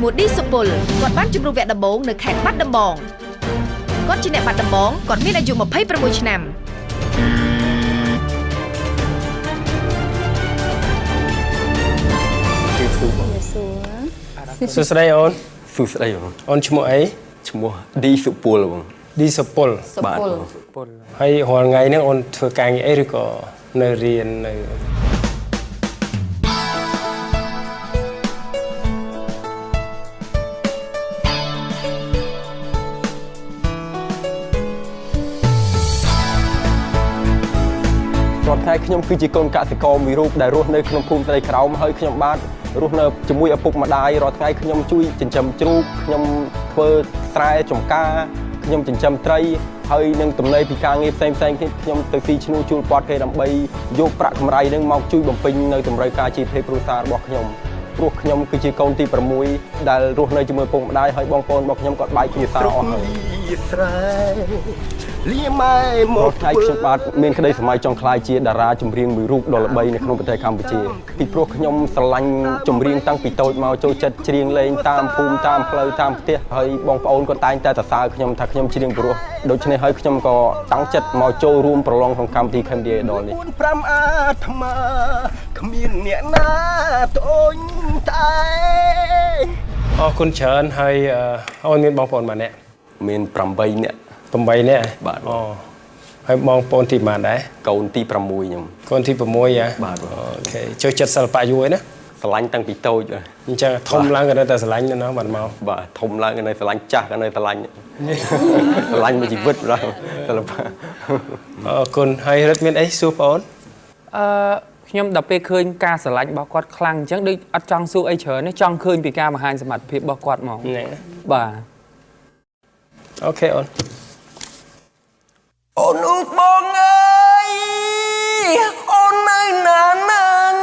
ឈ្មោះឌីសុពលគាត់បានជំរុះវគ្គដំបូងនៅខេត្តបាត់ដំបងគាត់ជាអ្នកបាត់ដំបងគាត់មានអាយុ26ឆ្នាំ សួស្តីអូន សួស្តីបង អូនឈ្មោះអី ឈ្មោះឌីសុពលបង ឌីសុពល បាទបង ពល ហើយរាល់ថ្ងៃហ្នឹងអូនធ្វើការងារអីឬក៏នៅរៀននៅ រាល់ថ្ងៃខ្ញុំគឺជាកូនកសិករមួយរូបដែលរស់នៅក្នុងភូមិស្រីក្រោមហើយខ្ញុំបាទរស់នៅជាមួយឪពុកម្ដាយរាល់ថ្ងៃខ្ញុំជួយចិញ្ចឹមជ្រូកខ្ញុំធ្វើស្រែចម្ការខ្ញុំចិញ្ចឹមត្រីហើយនឹងចំណេញពីការងារផ្សេងផ្សេងៗខ្ញុំទៅស៊ីឈ្នួលជួលពាត់គេដើម្បីយកប្រាក់កម្រៃនឹងមកជួយបំពេញនៅតម្រូវការជីវភាពគ្រួសាររបស់ខ្ញុំព្រោះខ្ញុំគឺជាកូនទី6ដែលរស់នៅជាមួយឪពុកម្ដាយហើយបងប្អូនរបស់ខ្ញុំគាត់បែកគ្រួសារអស់ហើយ ស្រែលាម៉ែម រា ក ល់ថ្ងៃខ្ញុំបាទមានក្តីសម័យចង់ក្លាយជាតារាចម្រៀងមួយរូបដ៏ល្បីនៅក្នុងប្រទេសកម្ពុជាពីព្រោះខ្ញុំស្រឡាញ់ចម្រៀងតាំងពីតូចមកចូលចិត្តច្រៀងលេងតាមភូមិតាមផ្លូវតាមផ្ទះហើយបងប្អូនក៏តែងតែសរសើរខ្ញុំថាខ្ញុំច្រៀងព្រោះដូច្នេះហើយខ្ញុំក៏តាំងចិត្តមកចូលរួមប្រឡងក្នុងកម្មវិធី Cambodia Idol នេះ 4 5អាត្មាគ្មានអ្នកណាត្អូញតែ អរគុណច្រើនហើយអូនមានបងប្អូនម្នាក់ មាន8នាក់ 8នាក់ បាទ អូហើយបងប្អូនទីប៉ុន្មានដែរ កូនទី6ខ្ញុំ កូនទី6ហ៎ បាទ អូខេចូលចិត្តសិល្បៈយូរហើយណា ស្រឡាញ់តាំងពីតូច អញ្ចឹងធំឡើងក៏នៅតែស្រឡាញ់ណាបាទមក បាទធំឡើងក៏នៅស្រឡាញ់ចាស់ក៏នៅស្រឡាញ់ស្រឡាញ់មួយជីវិតបាទសិល្បៈ អរគុណហើយរិទ្ធមានអីសួរបងអូន អឺខ្ញុំដល់ពេលឃើញការស្រឡាញ់របស់គាត់ខ្លាំងអញ្ចឹងដូចអត់ចង់សួរអីច្រើនទេចង់ឃើញពីការបង្ហាញសមត្ថភាពរបស់គាត់ហ្មង ហ្នឹង បាទ អូខេអូន អូនអ៊ូបងអើយអូននៅណាណាង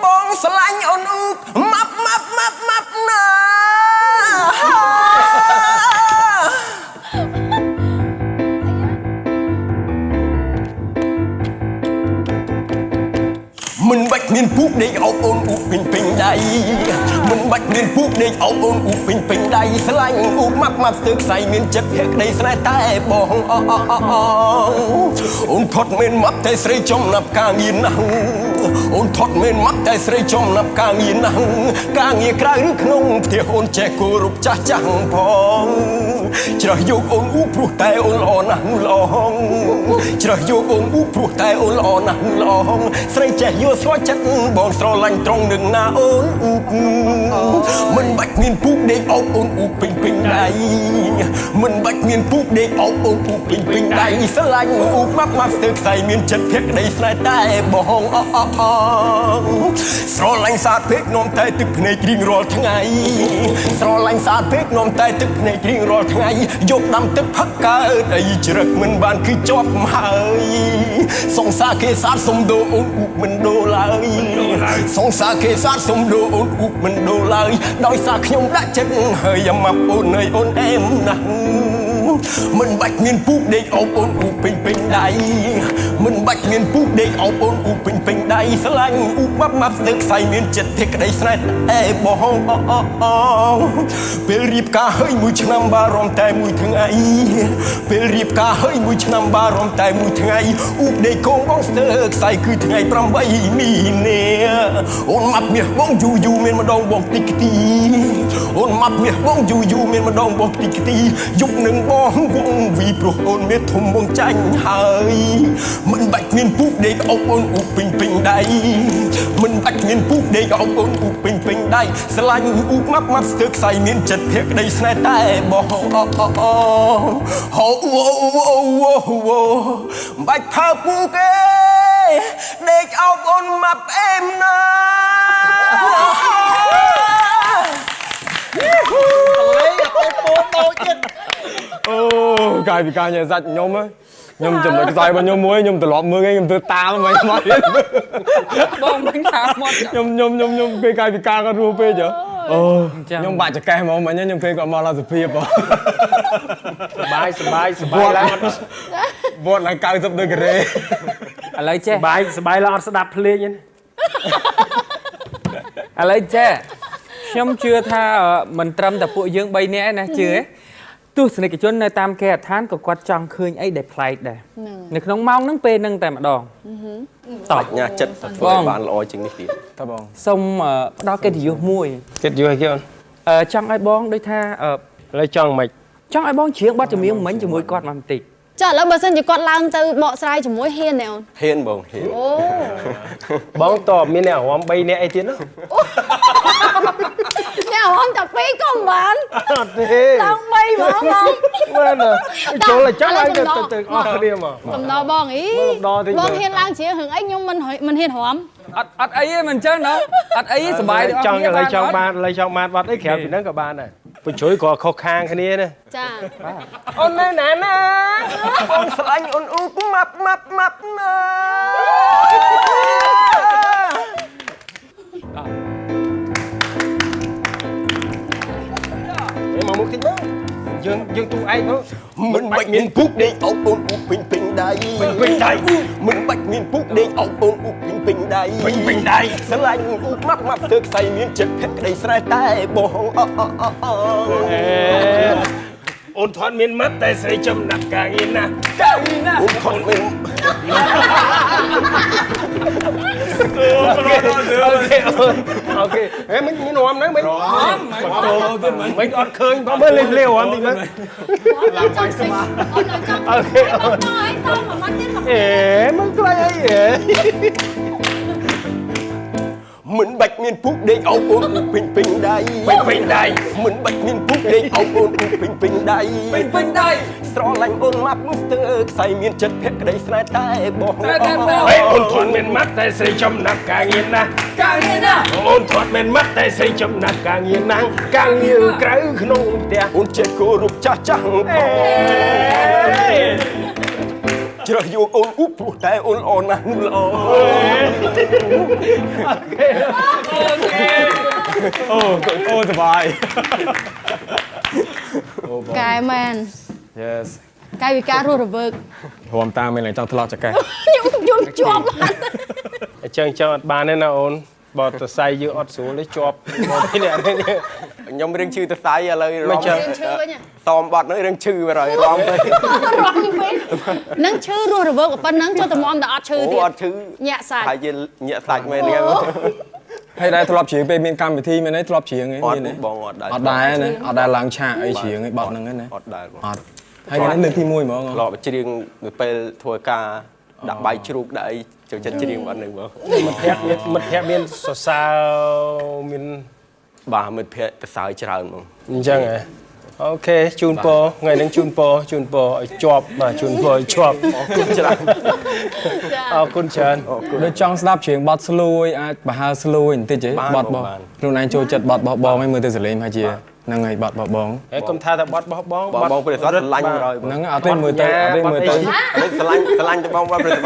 បងស្រឡាញ់អូនអ៊ូម៉ាប់ម៉ាប់ម៉ាប់ម៉ាប់ណាមិនបាច់មានពូកដេកអោបអូនអ៊ូពេញពេញដៃមិនបាច់មានពូកដេកអោបអូនអ៊ូពេញពេញដៃស្រឡាញ់អ៊ូម៉ាប់ម៉ាប់ស្ទើរខ្សែមានចិត្តភក្តីស្នេហ៍តែបងអអូនថត់មានម៉ាប់តែស្រីចំណាប់ការងារណាស់អូនថត់មានម៉ាប់តែស្រីចំណាប់ការងារណាស់ការងារក្រៅឬក្នុងផ្ទះអូនចេះគោរពចាស់ចាស់ផងជ្រើសយកអូនអ៊ូព្រោះតែអូនល្អណាស់ល្អជ្រើសយកអូនអ៊ូព្រោះតែអូនល្អណាស់ល្អស្រីចេះយល់ស្គាល់ចិត្តបងស្រឡាញ់ត្រង់នឹងណាអូនអ៊ូមិនបាច់មានពូកដេកអោបអូនអ៊ូពេញពេញដៃមិនបាច់មានពូកដេកអោបអូនអ៊ូពេញពេញដៃស្រឡាញ់អ៊ូម៉ាប់ម៉ាប់ស្ទើរខ្សែមានចិត្តភក្តីស្នេហ៍តែបងអស្រឡាញ់សាទពេកនាំតែទឹកភ្នែករៀងរាល់ថ្ងៃស្រឡាញ់សាទពេកនាំតែទឹកភ្នែករៀងរាល់ថ្ងៃយកដាំទឹកផឹកកើតអីជ្រឹកមិនបានគឺជាប់ហើយសង្សារគេសាទសុំដូរអូនអ៊ូមិនដូរឡើយសង្សារគេសាទសុំដូរអូនអ៊ូមិនដូរឡើយដោយសារខ្ញុំដាក់ចិត្តហើយយ៉ាម៉ាប់អូនអើយអូនអែមណាស់មិនបាច់មានពូកដេកអោបអូនអ៊ូពេញពេញដៃមិនបាច់មានពូកដេកអោបអូនអ៊ូពេញពេញដៃស្រឡាញ់អ៊ូម៉ាប់ម៉ាប់ស្ទើរខ្សែមានចិត្តភក្តីស្នេហ៍អេបងពេលរៀបការហើយមួយឆ្នាំបារម្ភតែមួយថ្ងៃពេលរៀបការហើយមួយឆ្នាំបារម្ភតែមួយថ្ងៃអ៊ូដេកកងបងស្ទើរខ្សែគឺថ្ងៃ8មីនាអូនម៉ាប់មាសបងយូរយូរមានម្ដងបងតិចទីអូនម៉ាប់មាសបងយូរយូរមានម្ដងបងតិចទីយប់នឹងបងវងវីព្រោះអូនមានធំបងចាញ់ហើយមិនបាច់មានពូកដេកអោបអូនអ៊ូពេញពេញដៃមិនបាច់មានពូកដេកអោបអូនអ៊ូពេញពេញដៃស្រឡាញ់អ៊ូម៉ាប់ម៉ាប់ស្ទើរខ្សែមានចិត្តភក្តីស្នេហ៍តែបងហូអូអូបាច់ផើពូកេដេកអោបអូនម៉ាប់អេមណា អូកាយពីការញ៉ែសាច់ខ្ញុំខ្ញុំចំណុចខ្សោយរបស់ខ្ញុំមួយខ្ញុំត្រឡប់មើលគេខ្ញុំធ្វើតាមមិនមក បងមិនថាមក ខ្ញុំខ្ញុំខ្ញុំខ្ញុំគេកាយពីការគាត់រួពេកហ៎អូខ្ញុំបាក់ចកេះហ្មងមិញខ្ញុំឃើញគាត់មកឡើងសុភាពហ៎ សបាយសបាយសបាយឡើងអត់ វត្តឡើង90ដឺក្រេ ឥឡូវចេះ សបាយសបាយឡើងអត់ស្ដាប់ភ្លេងទេ ឥឡូវចេះ ខ្ញុំជឿថាមិនត្រឹមតែពួកយើង3នាក់ឯណាជឿទេទស្សនិកជននៅតាមគេហដ្ឋានក៏គាត់ចង់ឃើញអីដែលប្លែកដែរនៅក្នុងម៉ោងហ្នឹងពេលហ្នឹងតែម្ដងតបញ្ញាចិត្តធ្វើឲ្យបានល្អជាងនេះទៀតតើបងសូមផ្ដល់កិត្តិយសមួយកិត្តិយសឲ្យគេអូនចង់ឲ្យបងដូចថាឥឡូវចង់មិនចង់ឲ្យបងច្រៀងបទចម្រៀងមិញជាមួយគាត់មកបន្តិចចាឥឡូវបើសិនជាគាត់ឡើងទៅបកស្រាយជាមួយហ៊ានទេអូនហ៊ានបងហ៊ានអូបងតបមានអ្នករំ3នាក់អីទៀតណាអ្នករំតែ2ក៏មិនបានអត់ទេឡើង3ហ្មងបងមែនចូលតែចឹងឡើងទៅអស់គ្នាមកកំដរបងអីបងហ៊ានឡើងច្រៀងរឿងអីខ្ញុំមិនហ៊ានរំអត់អីទេមិនចឹងណាអត់អីសប្បាយចង់ឥឡូវចង់បានឥឡូវចង់បានបាត់អីក្រៅពីហ្នឹងក៏បានដែរបញ្ជ្រុយក៏ខុសខាងគ្នាណាចាអូននៅណាណាបងស្រឡាញ់អូនអ៊ូម៉ាប់ម៉ាប់ម៉ាប់ណាមកមុខតិចមកយើងទូឯងមកមិនបាច់មានពុកដេកអោបអូនអ៊ូពេញពេញដៃពេញពេញដៃមិនបាច់មានពុកដេកអោបអូនអ៊ូពេញពេញដៃពេញពេញដៃស្រឡាញ់អ៊ូម៉ាប់ម៉ាប់ធ្វើខ្សែមានចិត្តភក្តីស្រែតែបងអអូនថនមានម៉ាត់តែស្រីចំណាប់ការងារណាស់ការងារណាស់អូនថនមានអូខេហេមិនមានរំហ្នឹងមិនរំមិនអត់ឃើញបងមើលលេវរំតិចមើលឡើងចង់ស្មាអូខេអូនតមកមកទៀតអេមើលខ្លាចអីហេមិនបាច់មានពុកដេកអោបអូនពេញពេញដៃពេញពេញដៃមិនបាច់មានពុកដេកអោបអូនពេញពេញដៃពេញពេញដៃស្រឡាញ់អូនម៉ាប់ស្ទើខ្សែមានចិត្តភក្តីស្នេហ៍តែបងហេអូនធាត់មានម៉ាត់តែស្រីចំណាប់ការងារណាស់ការងារណាស់អូនធាត់មានម៉ាត់តែស្រីចំណាប់ការងារណាស់ការងារក្រៅក្នុងផ្ទះអូនចេះគោរពចាស់ចាស់ផងជ្រើសយកអូនអ៊ូព្រោះតែអូនល្អណាស់នោះល្អអូខេអូអូសប្បាយកែមែន Yes កាយវិការរស់រវើក រួមតាមមានឡើងចង់ធ្លាក់ចកេះខ្ញុំជាប់អញ្ចឹងចង់អត់បានទេណាអូនបើតសៃយើងអត់ស្រួលទេជាប់មកពីនេះខ្ញុំរឿងឈឺតសៃឥឡូវរំឈឺវិញតមបាត់ហ្នឹងរឿងឈឺទៅហើយរំទៅរំវិញនឹងឈឺរស់រវើកប៉ុណ្ណឹងចូលតែមតែអត់ឈឺទៀតអត់ឈឺញាក់សាច់ហើយជាញាក់សាច់មែនហ្នឹងហើយដែរធ្លាប់ច្រៀងពេលមានកម្មវិធីមែនទេធ្លាប់ច្រៀងឯងមានទេបងអត់ដែរអត់ដែរណាអត់ដែរឡើងឆាកអីច្រៀងឯងបាត់ហ្នឹងណាអត់ដែរបងអត់ហើយថ្ងៃនេះលើកទី1ហ្មងធ្លាប់ច្រៀងនៅពេលធ្វើការដាក់បាយជ្រូកដាក់អីចូលចិត្តច្រៀងបាត់ហ្នឹងបងមិត្តភក្តិមានសរសើរមានបាទមិត្តភក្តិសរសើរច្រើនហ្មងអញ្ចឹងហ៎អូខេជូនពរថ្ងៃហ្នឹងជូនពរឲ្យជាប់បាទជូនពរឲ្យជាប់អរគុណច្រើនអរគុណច្រើនដូចចង់ស្ដាប់ច្រៀងបទស្លួយអាចប្រហើស្លួយបន្តិចទេបទបងខ្លួនឯងចូលចិត្តបទរបស់បងឯងមើលទៅសលេងហើយជាហ្នឹងហើយបទរបស់បងហើយកុំថាតែបទរបស់បងបងព្រះសត្វស្រឡាញ់ហើយហ្នឹងអត់ទេមើលទៅអត់ទេមើលទៅ ស្រឡាញ់ទៅបងព្រះសត្វ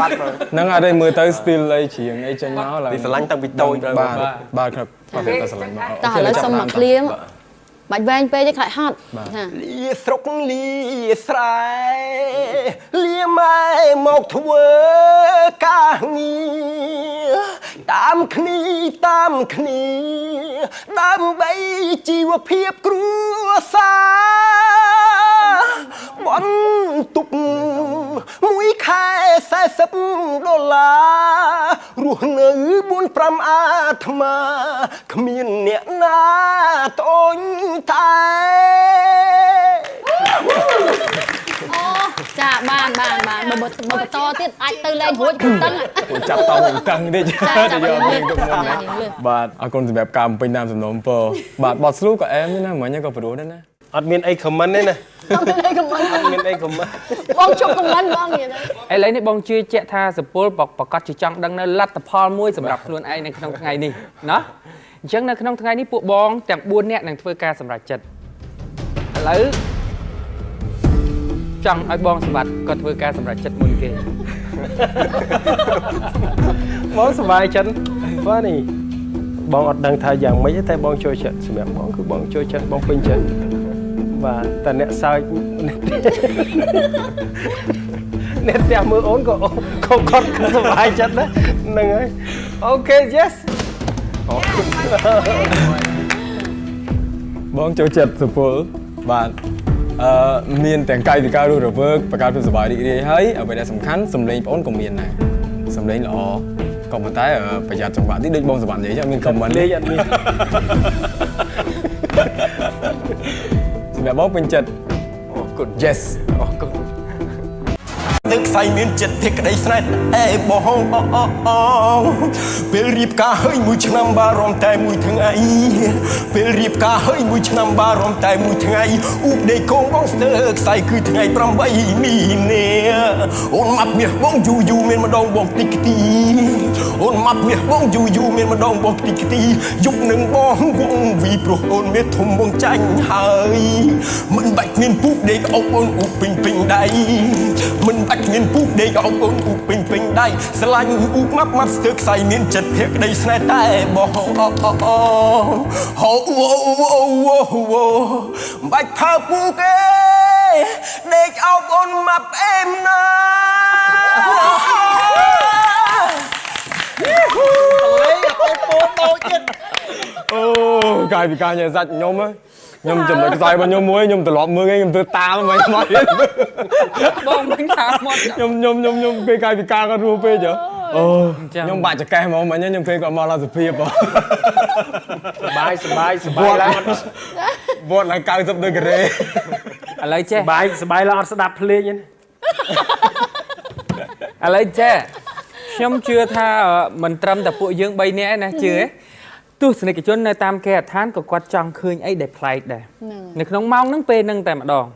ហ្នឹងអត់ទេមើលទៅ style អីច្រៀងអីចេញមកឡើងស្រឡាញ់តាំងពីតូចបាទបាទครับគាត់ស្រឡាញ់មក តោះឥឡូវសុំមកឃ្លៀងបាច់វែងពេកទេខ្លាចហត់ចាលាស្រុកលាស្រែលាម៉ែមកធ្វើការងារតាមគ្នាដើម្បីជីវភាពគ្រួសារបន្ទុកមួយខែ40ដុល្លាររស់នៅ4 5អាត្មាគ្មានអ្នកណាត្អូញតែអូចាបានបើបន្តទៀតអាចទៅលេងរួចតឹង ចាប់តង់តឹងតិចទៅយកលេងទុកមុនណាបាទអរគុណសម្រាប់ការបំពេញតាមសំណូមពរបាទបទស្លូក៏អែមដែរណាមិញក៏ព្រោះដែរណាអត់មានអី comment ទេណាអត់មានអី comment អត់មានអី comment បងជប់ comment បងនិយាយទៅឥឡូវនេះបងជឿជាក់ថាសពលប្រកាសជាចង់ដឹងនៅលទ្ធផលមួយសម្រាប់ខ្លួនឯងនៅក្នុងថ្ងៃនេះណាអញ្ចឹងនៅក្នុងថ្ងៃនេះពួកបងទាំង4នាក់នឹងធ្វើការសម្រេចចិត្តឥឡូវចង់ឲ្យបងសម្បត្តិក៏ធ្វើការសម្រេចចិត្តមុនគេបងសប្បាយចិត្តបាទនេះបងអត់ដឹងថាយ៉ាងម៉េចទេតែបងចូលចិត្តសម្រាប់បងគឺបងចូលចិត្តបងពេញចិត្តបាទតែអ្នកសើចអ្នកផ្ទះមើលអូនក៏គាត់សប្បាយចិត្តដែរហ្នឹងហើយអូខេ yes អរគុណ បងចូលចិត្តសុពលបាទអឺមានទាំងកាយវិការរស់រវើកបង្កើតភាពសប្បាយរីករាយហើយអ្វីដែលសំខាន់សំឡេងប្អូនក៏មានដែរសំឡេងល្អក៏ប៉ុន្តែប្រយ័ត្នចង្វាក់តិចដូចបងសវណ្ណនិយាយចឹងមាន comment លេងអត់មាន សម្រាប់បងពេញចិត្ត អរគុណ Yes អរគុណទឹកខ្សែមានចិត្តភក្តីស្នេហ៍អេបងពេលរៀបការហើយមួយឆ្នាំបារម្ភតែមួយថ្ងៃពេលរៀបការហើយមួយឆ្នាំបារម្ភតែមួយថ្ងៃអ៊ូដេកកងបងស្ទើខ្សែគឺថ្ងៃ8មីនាអូនម៉ាប់មាសបងយូរយូរមានម្ដងបងតិចទីអូនម៉ាប់មាសបងយូរយូរមានម្ដងបងតិចទីយប់នឹងបងវងវីព្រោះអូនមានធំបងចាញ់ហើយមិនបាច់មានពូកដេកអោបអូនអ៊ូពេញពេញដៃមិនបាច់មានពូកដេកអោបអូនអ៊ូពេញពេញដៃស្រឡាញ់អ៊ូម៉ាប់ម៉ាប់ស្ទើខ្សែមានចិត្តភក្តីស្នេហ៍តែបងហូអូអូបាច់ផើពូកទេដេកអោបអូនម៉ាប់អេមណា អូកាយវិការញ៉ែសាច់ខ្ញុំខ្ញុំចំណុចខ្សែរបស់ខ្ញុំមួយខ្ញុំត្រឡប់មើលគេខ្ញុំធ្វើតាមមិនមក បងមិនថាមក ខ្ញុំខ្ញុំខ្ញុំខ្ញុំពេលកាយវិការគាត់រួពេកហ៎អូខ្ញុំបាក់ចកេះហ្មងមិញខ្ញុំពេលគាត់មកឡើងសុភាពហ៎ សបាយសបាយសបាយឡើងអត់ វត្តឡើង90ដឺក្រេ ឥឡូវចេះ សបាយសបាយឡើងអត់ស្ដាប់ភ្លេងទេ ឥឡូវចេះខ្ញុំជឿថាមិនត្រឹមតែពួកយើង3នាក់ឯណាជឿទេទស្សនិកជននៅតាមគេហដ្ឋានក៏គាត់ចង់ឃើញអីដែលប្លែកដែរនៅក្នុងម៉ោងហ្នឹងពេលហ្នឹងតែម្ដង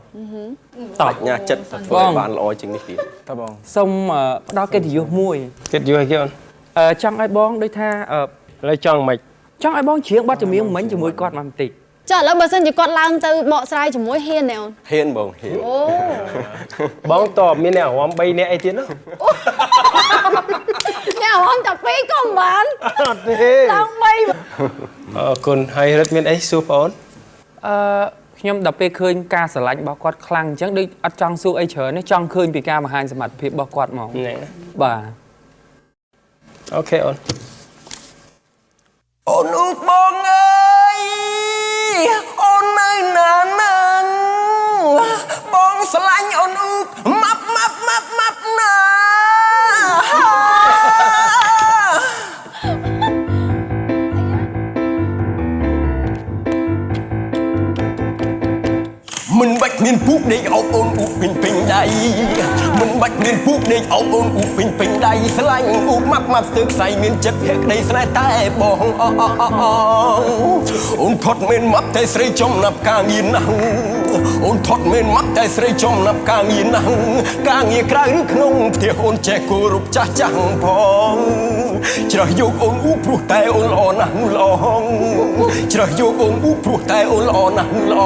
តបញ្ញាចិត្តធ្វើឲ្យបានល្អជាងនេះទៀត តើបង សូមផ្ដល់កិត្តិយសមួយ កិត្តិយសឲ្យគេអូន ចង់ឲ្យបងដូចថា ឥឡូវចង់មិន ចង់ឲ្យបងច្រៀងបទចម្រៀងមិញជាមួយគាត់មកបន្តិច ចាឥឡូវបើសិនជាគាត់ឡើងទៅបកស្រាយជាមួយហ៊ានទេអូន ហ៊ានបងហ៊ាន អូ បងតបមានអ្នករំ3នាក់អីទៀតណា អ្នករំតែ2ក៏មិនបាន អត់ទេ ឡើង3 អរគុណហើយរិទ្ធមានអីសួរបងអូន ខ្ញុំដល់ពេលឃើញការស្រឡាញ់របស់គាត់ខ្លាំងអញ្ចឹងដូចអត់ចង់សួរអីច្រើនទេចង់ឃើញពីការបង្ហាញសមត្ថភាពរបស់គាត់ហ្មងបាទ អូខេអូន អូនអ៊ូបងអើយអូននៅណាណាងបងស្រឡាញ់អូនអ៊ូម៉ាប់ម៉ាប់ម៉ាប់ម៉ាប់ណាមិនបាច់មានពូកដេកអោបអូនអ៊ូពេញពេញដៃមិនបាច់មានពូកដេកអោបអូនអ៊ូពេញពេញដៃស្រឡាញ់អ៊ូម៉ាប់ម៉ាប់ស្ទើខ្សែមានចិត្តភក្តីស្នេហ៍តែបងអូនថត់មានម៉ាប់តែស្រីចំណាប់ការងារណាស់អូនថត់មានម៉ាប់តែស្រីចំណាប់ការងារណាស់ការងារក្រៅឬក្នុងផ្ទះអូនចេះគោរពចាស់ចាស់ផងច្រោះយកអូនអ៊ូព្រោះតែអូនល្អណាស់ល្អច្រោះយកអូនអ៊ូព្រោះតែអូនល្អណាស់ល្អ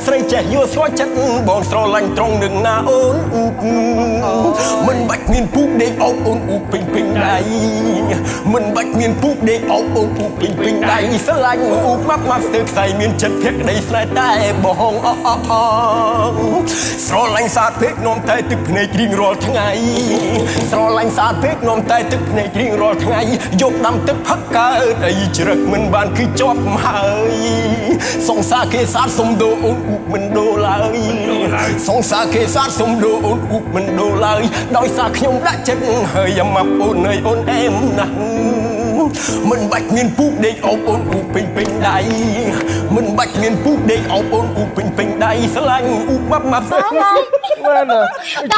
ស្រីចេះយល់ស្គាល់ចិត្តបងស្រឡាញ់ត្រង់នឹងណាអូនអ៊ូមិនបាច់មានពូកដេកអោបអូនអ៊ូពេញពេញដៃមិនបាច់មានពូកដេកអោបអូនអ៊ូពេញពេញដៃស្រឡាញ់អ៊ូម៉ាប់ម៉ាប់ស្ទើខ្សែមានចិត្តភក្តីស្នេហ៍តែបងស្រឡាញ់សាទពេកនាំតែទឹកភ្នែករៀងរាល់ថ្ងៃស្រឡាញ់សាទពេកនាំតែទឹកភ្នែករៀងរាល់ថ្ងៃយកដាំទឹកផឹកកើតអីជ្រឹកមិនបានគឺជាប់ហើយសង្សារគេសាទសុំដូអូនអ៊ូមិនដូឡើយសង្សារគេសាទសុំដូអូនអ៊ូមិនដូឡើយដោយសារខ្ញុំដាក់ចិត្តហើយយ៉ាម៉ាប់អូនអើយអូនអែមណាស់មិនបាច់មានពូកដេកអោបអូនអ៊ូពេញពេញដៃមិនបាច់មានពូកដេកអោបអូនអ៊ូពេញពេញដៃស្រឡាញ់អ៊ូម៉ាប់ម៉ាប់ មែន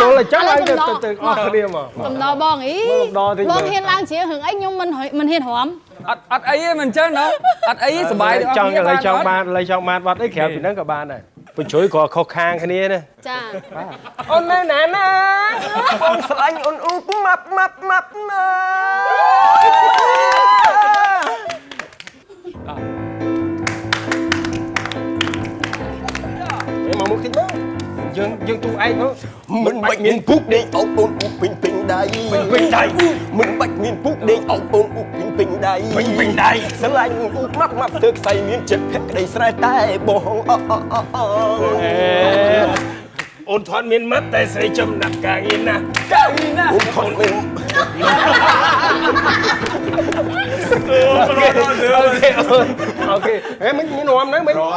ចូលតែចាំឲ្យទៅទៅអស់គ្នាមក កំដរបងអីបងហ៊ានឡើងច្រៀងរឿងអីខ្ញុំមិនហ៊ានរំ អត់អីទេមិនអញ្ចឹងណាអត់អីសប្បាយ ចង់ឥឡូវចង់បានឥឡូវចង់បានបាត់អីក្រៅពីហ្នឹងក៏បានដែរបញ្ជ្រុយក៏ខុសខាងគ្នាណា ចា អូននៅណាណាបងស្រឡាញ់អូនអ៊ូម៉ាប់ម៉ាប់ម៉ាប់ណា មកមុខតិចមកយើងយើងទូឯងមក មិនបាច់មានពូកដេកអោបអូនអ៊ូពេញពេញដៃពេញពេញដៃមិនបាច់មានពូកដេកអោបអូនអ៊ូពេញពេញដៃពេញពេញដៃស្រឡាញ់អ៊ូម៉ាប់ម៉ាប់ស្ទើខ្សែមានចិត្តភក្តីស្នេហ៍តែបង អូនថត់មានម៉ាប់តែស្រីចំណាប់ការងារណា ការងារណាអូនថត់មាន OK OK ហេមិនមានរំហ្នឹងមិនរំ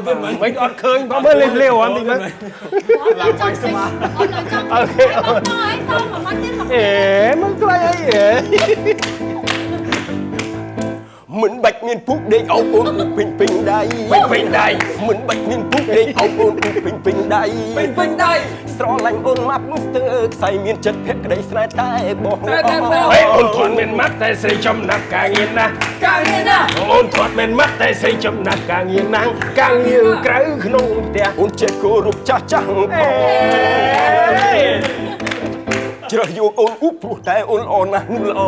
មិនមិនអត់ឃើញបងមើលលេវរំតិចមើល ឡើងចង់ស្មា OK អូនអេមិនខ្លាចអីហេ មិនបាច់មានពុកដេកអោបអូនពេញពេញដៃ ពេញពេញដៃ មិនបាច់មានពុកដេកអោបអូនពេញពេញដៃ ពេញពេញដៃ ស្រឡាញ់អូនម៉ាប់ស្ទើខ្សែមានចិត្តភក្តីស្នេហ៍តែបង ហេអូនធាត់មានម៉ាត់តែស្រីចំណាប់ការងារណាស់ ការងារណាស់ អូនធាត់មានម៉ាត់តែស្រីចំណាប់ការងារណាស់ការងារក្រៅក្នុងផ្ទះ អូនចេះគោរពចាស់ចាស់ផងជ្រើសយកអូនអ៊ូព្រោះតែអូនល្អណាស់ល្អ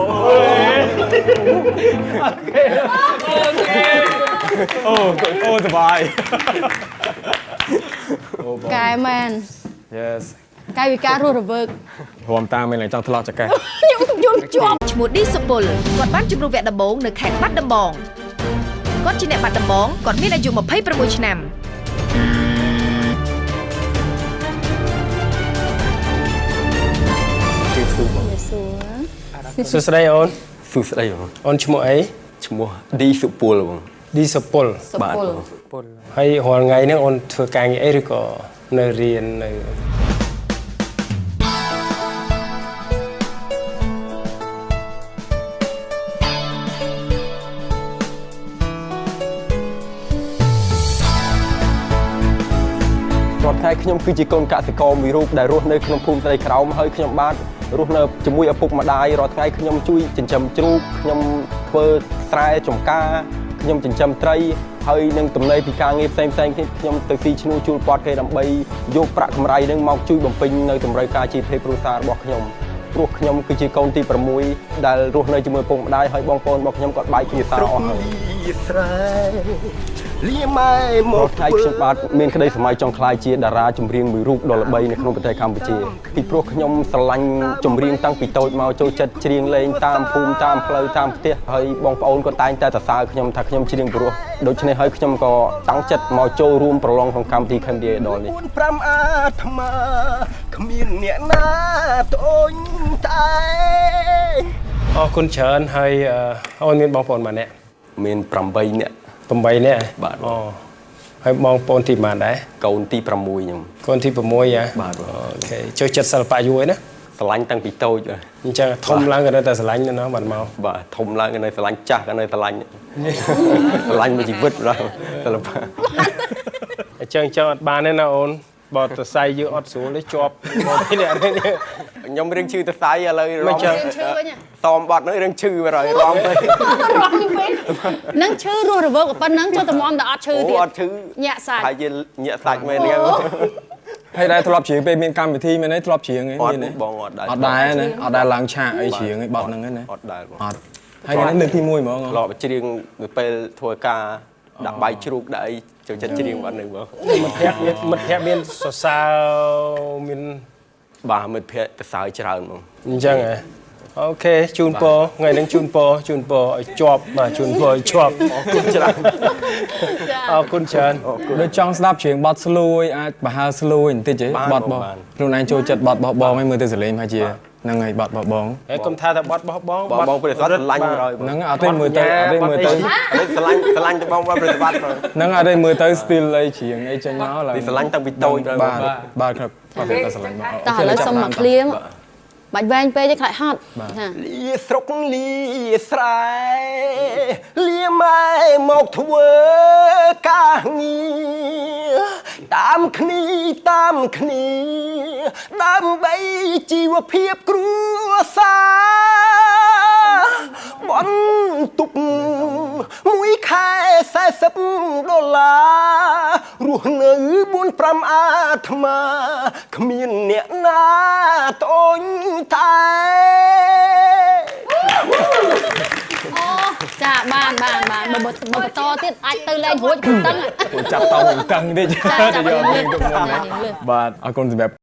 អូអូសប្បាយ កែមែន Yes កាយវិការរស់រវើក រួមតាមមិនឡើងចង់ធ្លាក់ចកេះ ខ្ញុំជាប់ ឈ្មោះឌីសុពលគាត់បានជំរុះវគ្គដំបូងនៅខេត្តបាត់ដំបងគាត់ជាអ្នកបាត់ដំបងគាត់មានអាយុ26ឆ្នាំ សួស្តីអូន សួស្តីបង អូនឈ្មោះអី ឈ្មោះឌីសុពលបង ឌីសុពល បាទ ហើយរាល់ថ្ងៃហ្នឹងអូនធ្វើការងារអីឬក៏នៅរៀននៅ រាល់ថ្ងៃខ្ញុំគឺជាកូនកសិករមួយរូបដែលរស់នៅក្នុងភូមិស្រីក្រោមហើយខ្ញុំបាទរស់នៅជាមួយឪពុកម្ដាយរាល់ថ្ងៃខ្ញុំជួយចិញ្ចឹមជ្រូកខ្ញុំធ្វើស្រែចម្ការខ្ញុំចិញ្ចឹមត្រីហើយនឹងទំនេរពីការងារផ្សេងផ្សេងខ្ញុំទៅស៊ីឈ្នួលជួលពាត់គេដើម្បីយកប្រាក់កម្រៃនឹងមកជួយបំពេញនៅតម្រូវការជីវភាពគ្រួសាររបស់ខ្ញុំព្រោះខ្ញុំគឺជាកូនទី6ដែលរស់នៅជាមួយឪពុកម្ដាយហើយបងប្អូនរបស់ខ្ញុំគាត់បែកគ្រួសារអស់ហើយ លាម៉ែមក ថ្ងៃខ្ញុំបាទមានក្តីសម័យចង់ក្លាយជាតារាចម្រៀងមួយរូបដ៏ល្បីនៅក្នុងប្រទេសកម្ពុជាពីព្រោះខ្ញុំស្រឡាញ់ចម្រៀងតាំងពីតូចមកចូលចិត្តច្រៀងលេងតាមភូមិតាមផ្លូវតាមផ្ទះហើយបងប្អូនក៏តែងតែសរសើរខ្ញុំថាខ្ញុំច្រៀងព្រោះដូច្នេះហើយខ្ញុំក៏តាំងចិត្តមកចូលរួមប្រឡងក្នុងកម្មវិធី Cambodia Idol នេះ 4 5អាត្មាគ្មានអ្នកណាត្អូញតែ អរគុណច្រើនហើយអូនមានបងប្អូនម្នាក់ មាន8នាក់ 8នាក់ បាទ អូហើយបងប្អូនទីប៉ុន្មានដែរ កូនទី6ខ្ញុំ កូនទី6ហ៎ បាទ OK ចូលចិត្តសិល្បៈយូរហើយណា ស្រឡាញ់តាំងពីតូច អញ្ចឹងធំឡើងក៏នៅតែស្រឡាញ់ណាបាទមក បាទធំឡើងក៏នៅស្រឡាញ់ចាស់ក៏នៅស្រឡាញ់ស្រឡាញ់មួយជីវិតបាទសិល្បៈ អញ្ចឹងអត់បានទេណាអូនបើតសៃយើងអត់ស្រួលទេជាប់មកនេះ ខ្ញុំរឿងឈឺតសៃឥឡូវ រំ ឈឺវិញ សមបត់ហ្នឹងរឿងឈឺទៅហើយរំទៅ រំពេកនឹងឈឺរស់រវើកប៉ុណ្ណឹងចូលតែមតែអត់ឈឺទៀត អត់ឈឺ ញាក់សាច់ ហើយជាញាក់សាច់មែនហ្នឹង ហើយដែរធ្លាប់ច្រៀងពេលមានកម្មវិធីមែនទេធ្លាប់ច្រៀងឯង មានទេបងអត់ដែរ អត់ដែរណាអត់ដែរឡើងឆាកអីច្រៀងឯងបត់ហ្នឹងណា អត់ដែរបង អត់ហើយហ្នឹងលើកទី1ហ្មង ធ្លាប់ច្រៀងនៅពេលធ្វើការដាក់បាយជ្រូកដាក់អីចូលចិត្តច្រៀងបាត់ហ្នឹងបង មិត្តភ័ក្តិមានសរសើរមាន បាទមិត្តភ័ក្តិសរសើរច្រើនហ្មង អញ្ចឹងហ៎ OK ជូនពរថ្ងៃហ្នឹងជូនពរជូនពរឲ្យជាប់បាទជូនពរឲ្យជាប់ អរគុណច្រើន អរគុណច្រើន ដូចចង់ស្ដាប់ច្រៀងបទ slow អាចប្រហើ slow បន្តិចហ៎បទបងខ្លួនឯងចូលចិត្តបទរបស់បងឯងមើលទៅសលេងហើយជាហ្នឹងហើយបទរបស់បង ហើយកុំថាតែបទរបស់បង បងបងព្រះសត្វស្រឡាញ់ហើយ ហ្នឹងអត់ទេមើលទៅអត់ទេមើលទៅ ស្រឡាញ់ស្រឡាញ់ទៅបងបងព្រះសត្វ ហ្នឹងអត់ទេមើលទៅ style អីច្រៀងអីចេញមកឡើង ស្រឡាញ់តាំងពីតូច បាទបាទគាត់តែស្រឡាញ់មក តោះឥឡូវសុំមកឃ្លៀងបាច់វែងពេកទេខ្លាចហត់ ចាលាស្រុកលាស្រែលាម៉ែមកធ្វើការងារតាមគ្នាតាមគ្នាដើម្បីជីវភាពគ្រួសារបន្ទុកមួយខែ40ដុល្លាររស់នៅ4 5អាត្មាគ្មានអ្នកណាត្អូញតែ អូចាបានបានបានបើបន្តទៀតអាចទៅលេងរួចតឹង ចាប់តង់តឹងតិចទៅយកមានទុកមុនណាបាទអរគុណសម្រាប់